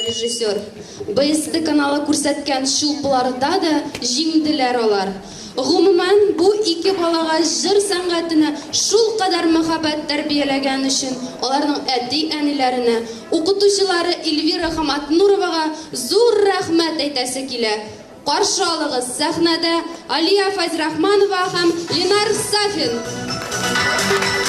режиссер. БСТ каналы күрсәткән чулпыларда да җиңделәр алар. Гомумән, бу ике балага җыр сәнгатенә шулкадәр мәхәббәт тәрбияләгән өчен аларның әти-әниләренә, укытучылары Эльвира Хаматнуровага зур рәхмәт әйтәсе килә. Каршы алыгыз, сәхнәдә Алия Фәйзрахманова һәм Ленар Сафин!